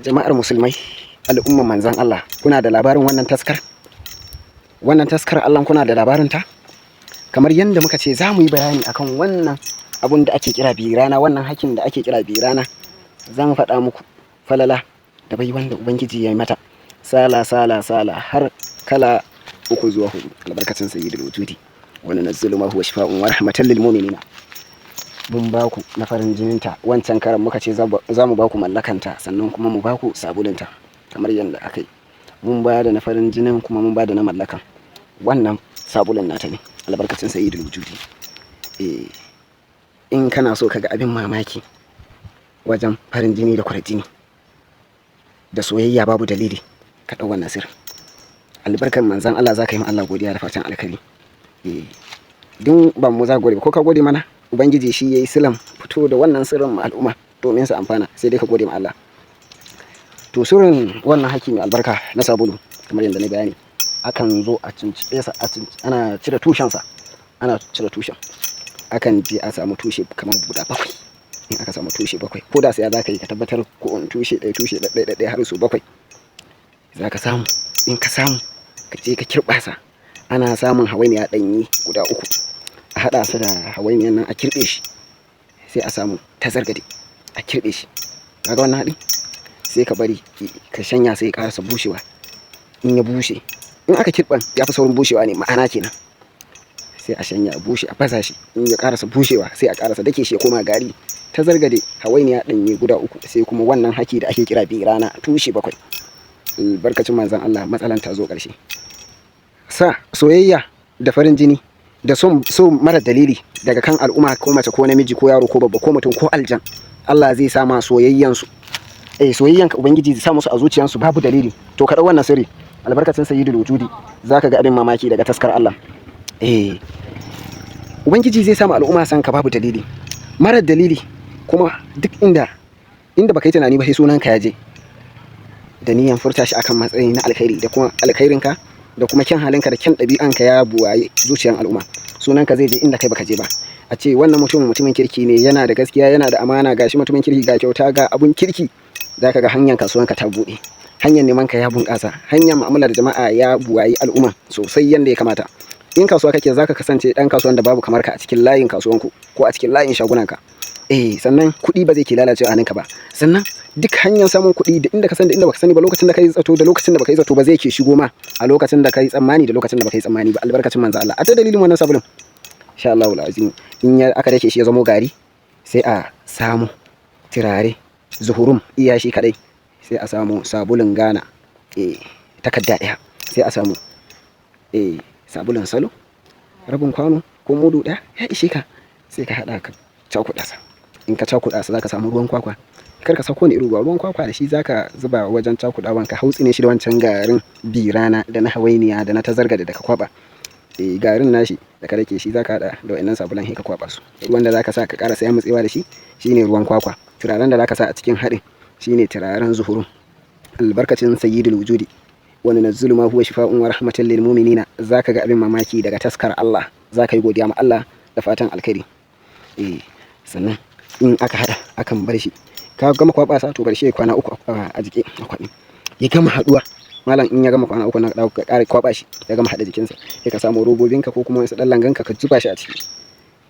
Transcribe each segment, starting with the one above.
Jama'ar musulmai, al'umman manzan Allah, kuna da labarin wannan taskar? Wannan taskar Allah, kuna da labarin ta? Kamar yadda muka ce za mu yi bayani akan wannan abun da ake kira birana, wannan hakin da ake kira birana, za mu faɗa muku falala da bai wanda Ubangiji ya yi mata. Sala sala sala har kala uku zuwa hudu, albarkacin sayyidul wujudi. Wa nunazzilu ma huwa shifa'un wa rahmatan lil mu'minina. Mun ba ku na farin jininta wancan karan, muka ce za mu ba ku mallakanta, sannan kuma mu ba ku sabulinta. Kamar yadda aka yi, mun ba da na farin jinin kuma mun ba da na mallakan. Wannan sabulin nata ne, albarkacin sayyidul wujudi. Eh, in kana so kaga abin mamaki wajen farin jini da kwarjini da soyayya babu dalili, ka ɗau wannan sirrin. Albarkan manzan Allah, za ka yi ma Allah godiya da fatan alkhairi. Eh, dun ba mu za gode ba, ko ka gode mana, Ubangiji shi yayi silan fito da wannan sirrin ma al'umma domin su amfana, sai dai ka gode ma Allah. To, sirrin wannan haki mai albarka na sabulu, kamar yadda na bayani, akan zo a cincibe sa, ana cire tushensa, ana cire tushen. Akan je a samu tushe kamar guda bakwai. In aka samu tushe bakwai, ko da sai za ka yi, ka tabbatar ko in tushe ɗaya, tushe ɗaya ɗaya har su bakwai za ka samu. In ka samu, ka je ka kirɓa sa. Ana samun hawainiya ɗanyi guda uku, a haɗa su da hawainiyan nan, a kirɓe shi. Sai a samu tazargade, a kirɓe shi. Kaga wannan haɗin, sai ka bari ka shanya, sai ya ƙarasa bushewa. In ya bushe, in aka kirɓan ya fi saurin bushewa ne, ma'ana kenan. Sai a shanya, a bushe, a fasa shi. In ya ƙarasa bushewa, sai a ƙarasa dake shi ya koma gari. Tazargade, hawainiya ɗanye guda uku, sai kuma wannan haki da ake kira birana, tushe bakwai. Albarkacin manzon Allah, matsalan ta zo ƙarshe. Sa soyayya da farin jini da son so mara dalili daga kan al'umma, ko mace ko namiji ko yaro ko babba ko mutum ko aljan, Allah zai sa ma soyayyan su, eh, soyayyan ka Ubangiji zai sa musu a zuciyansu babu dalili. To, ka dau wannan sirri, albarkacin sayyidul wujudi, zaka ga abin mamaki daga taskar Allah. Eh, Ubangiji zai sa ma al'umma san ka babu dalili, mara dalili, kuma duk inda baka yi tunani ba, sai sunanka ya je da niyan furta shi akan matsayi na alkhairi, da kuma alkhairinka da kuma kyan halinka da kyan ɗabi'anka ya buwaye zuciyan al'umma. Sunanka zai je inda kai baka je ba. A ce wannan mutumin mutumin kirki ne, yana da gaskiya, yana da amana, gashi mutumin kirki, ga kyauta, ga abun kirki. Zaka ga hanyar kasuwanka ta buɗe, hanyar neman ka ya bunƙasa, hanyar mu'amala da jama'a ya buwayi al'umma sosai yanda ya kamata. In kasuwa kake, zaka kasance ɗan kasuwan da babu kamar ka a cikin layin kasuwanku ko a cikin layin shagunanka. Eh, sannan kuɗi ba zai ke lalacewa a hannunka ba. Sannan duk hanyar samun kuɗi, da inda ka sani da inda baka sani ba, lokacin da ka yi zato da lokacin da baka yi zato ba, zai ke shigo ma a lokacin da ka yi tsammani da lokacin da baka yi tsammani ba, albarkacin manzo Allah. A ta dalilin wannan sabulun, insha Allahu azim, in ya aka dake shi ya zamo gari, sai a samu turare zuhurum iya shi kadai, sai a samu sabulun Ghana, eh, takarda ɗaya, sai a samu, eh, sabulun salo rabin kwano ko mudu ɗaya ya ishe ka. Sai ka haɗa, ka cakuɗa sa. In ka cakuɗa sa, zaka samu ruwan kwakwa. Kar ka sako ne irin ruwa, ruwan kwakwa da shi zaka zuba wajen cakuɗawan, ka hautsine shi da wancan garin birana da na hawainiya da na tazargade da ka kwaba. Eh, garin nashi da ka rake shi zaka haɗa da wa'innan sabulan, sai ka kwaba su. Ruwan da zaka sa ka ƙara saya mutsewa da shi shine ruwan kwakwa. Turaren da zaka sa a cikin haɗin shine turaren zuhurun. Albarkacin sayyidul wujudi, wa nunazzilu ma huwa shifa'un wa rahmatan lil mu'minina, zaka ga abin mamaki daga taskar Allah. Zaka yi godiya ma Allah da fatan alkhairi. Eh, sannan in aka haɗa, akan bar shi. Ka gama kwaba sa, to bar shi ya kwana 3 a jike, a kwaɓe, ya gama haɗuwa. Malam, in ya gama kwana 3 na ka ƙara kwaba shi, ya gama haɗa jikinsa, sai ka samu robobinka ko kuma wasu ɗan langanka, ka zuba shi a ciki.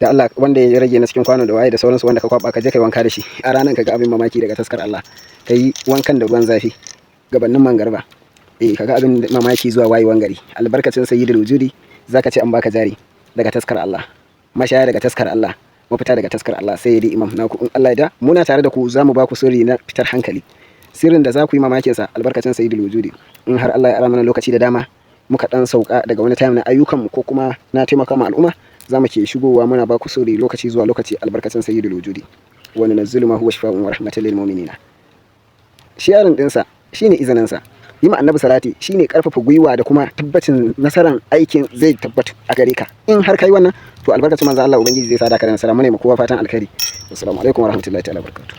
Da Allah wanda ya rage na cikin kwano da waye da sauransu wanda ka kwaba, ka je kai wanka da shi a ranar, ka ga abin mamaki daga taskar Allah. Ka yi wankan da ruwan zafi gabanin mangarba, eh, ka ga abin mamaki zuwa wayewan gari. Albarkacin sayyidul wujudi, zaka ce an baka jari daga taskar Allah, mashaya daga taskar Allah, mafita daga taskar Allah. Sai dai imam naku, in Allah ya da muna tare da ku, za mu ba ku sirri na fitar hankali, sirrin da za ku yi mamakin sa, albarkacin sayyidul wujudi. In har Allah ya ara mana lokaci da dama, muka dan sauka daga wani time na ayyukan mu ko kuma na taimaka ma al'umma, za mu ke shigowa muna ba ku sirri lokaci zuwa lokaci, albarkacin sayyidul wujudi. Wa nunazzilu ma huwa shifa'un wa rahmatan lil mu'minina. Sharing ɗinsa shine izinin sa. Yi ma annabi salati shine karfafa gwiwa da kuma tabbacin nasaran aikin zai tabbatu a gare ka. In har kai wannan, to albarkacin manzo Allah, Ubangiji zai sada ka da nasara. Mu ne kowa fatan alkhairi. Assalamu alaikum warahmatullahi ta'ala barakatuh.